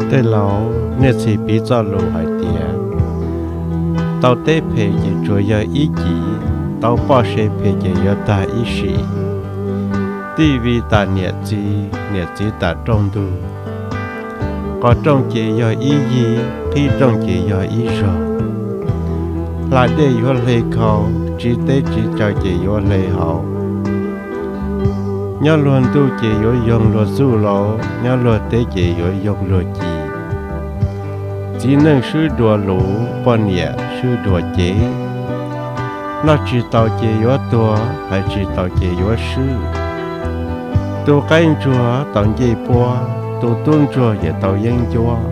Tej laus, nej txhis piv txoj lus hais tias, tau teb phem ces tsuas yog ib cim, tau poj se phem ces yuav tag ib sim. Tij vij tas niam txiv, niam txiv tas rooj ntug. Qhov rooj ces yog ib yig, qhib rooj ces yog ib zog. Hla dej yuav hle khau, tsiv teb tsiv taw ces yuav hle hau. Nyob luag ntuj ces yuav yoog luag txuj laus, nyob luag teb ces yuav yoog luag ci. Txiv neej swb dua luv, poj niam swb dua cev. Noj tsis tau ces yuav tuag, hais tsis tau ces yuav swb. Tub qaib ntsuag tau ncej puab, tub tub ntsuag ces tau yeeb ncuab.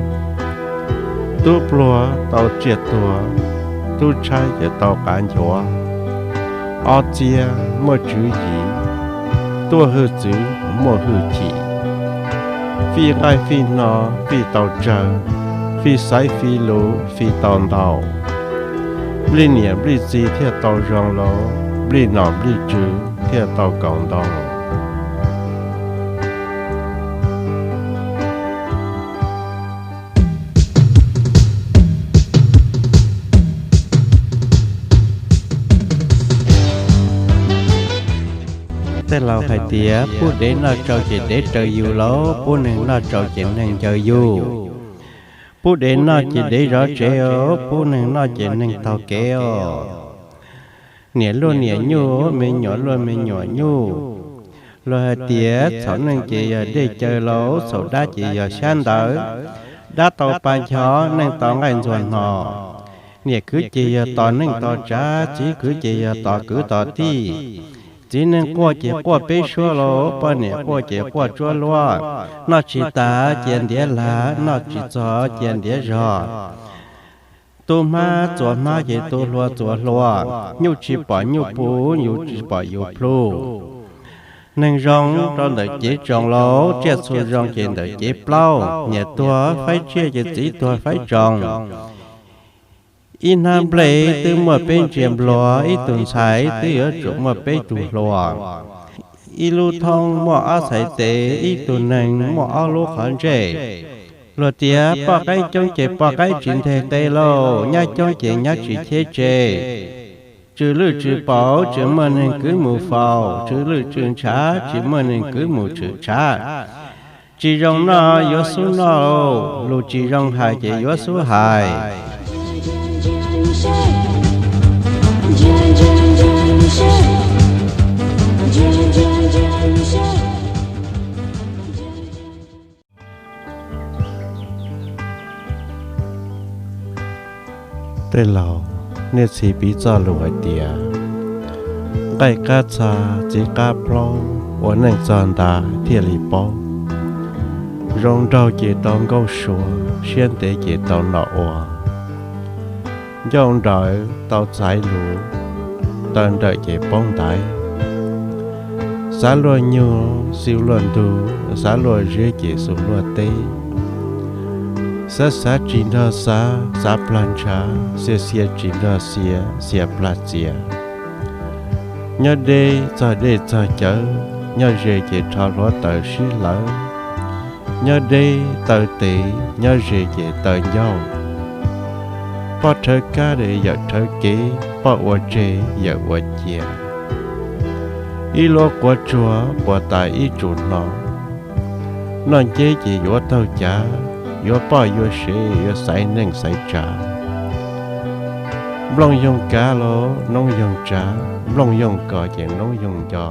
Tub pluag tau tsiaj tuag, tub tshaib ces tau qav nchuav. Ob txiab muaj tswv yim, tuaj hwj txwv muaj hwj chim. Fij nqaij fij hno, fij tau tsawg, fij xaiv fij lus, fij tau ntau. Nplij niam nplij txiv thiaj tau zoo laus, nplij nom nplij tswv thiaj tau kaum ntau. Tej laus hais tias, pub dev noj tsau ces dev raws yus laus, pub neeg noj tsau ces neeg ncaws yus. Pub dev noj ces dev zov tsev os, pub neeg noj ces neeg taug kev os. Niam luaj niam nyuj, me nyuam luaj me nyuam nyuj. Luag hais tias, txhaum neej ces yog dej caws laus, txhaum dab ces yog xyab ntawv. Dab tau pa ncho, neej tau nqaij ntxuag hno. Niam kwv ces yog tos neej tos tsav, txiv kwv ces yog tos kwv tos tij. Txiv neej quaj ces quaj peb suab laus, poj niam quaj ces quaj tsuab luab. Noj tsis tas cia ntiav lag, noj tsis txog cia ntiav zog. Tub hmab txuas hmab ces tub hlua txuas hlua. Nyuj tsis pom nyuj puv, yus tsis pom yus plhu. Neeg zoo rau ntawm cev tsoos laus, tsiaj txhu zoo ces ntawm cev plaub. Niam tuag faib tsiaj ces txiv tuag faib tsoos. Ib hnab nplej twb muaj peb ntsia nplua, ib tug ntxhais twb yuav tsum muaj peb tug hluas. Ib lub thoob muaj ob txhais tes, ib tug neeg muaj ob lub qhov ntsej. Luag tias poj qaib coob ces poj qaib tsis nteg qe lauj, nyab coob ces nyab tsis cheb tsev. Tsw lwj tsw paum tsis muaj neeg kwv mus faus, tsw lwj tsw ntshav tsis muaj neeg kwv mus tshwm tshav. Tsis zoo noj yuav xub noj, lus tsis zoo hais ces yuav xub hais. Tej laus, nej txhis piv txoj lus hais tias, nqaij qab txha txiv qab plaub, ua neej txog ntua thiaj li paub. Zoo nraug ces tau nkauj suav, siab ntev ces tau nom ua. Ncauj nrawm tau txais lus, taw nrawm ces poob ntaiv. Xav luaj nyug xu luaj ntug, xav luaj zeb ces xu luaj teb. Xav xav tsis nrog xav, xav plag ntshav, xia xia tsis nrog xia, xia plag txias. Nyob deb txog dej txog cawv, nyob ze ces rho hluav taws sib hlawv. Nyob deb taw tes, nyob ze ces taw ncauj. Poj rhawv kab es yawm rhawv kev, poj ua tseg yawm ua cia. Ib lub quav tsuag quav tas ib tsum hno. Noj nceb ces yuav taug cav, yuav poj yuav sev yuav xaiv neej xaiv tsav. Nplooj yoog kav los noob yoog tsav, nplooj yoog kos ces noob yoog nco.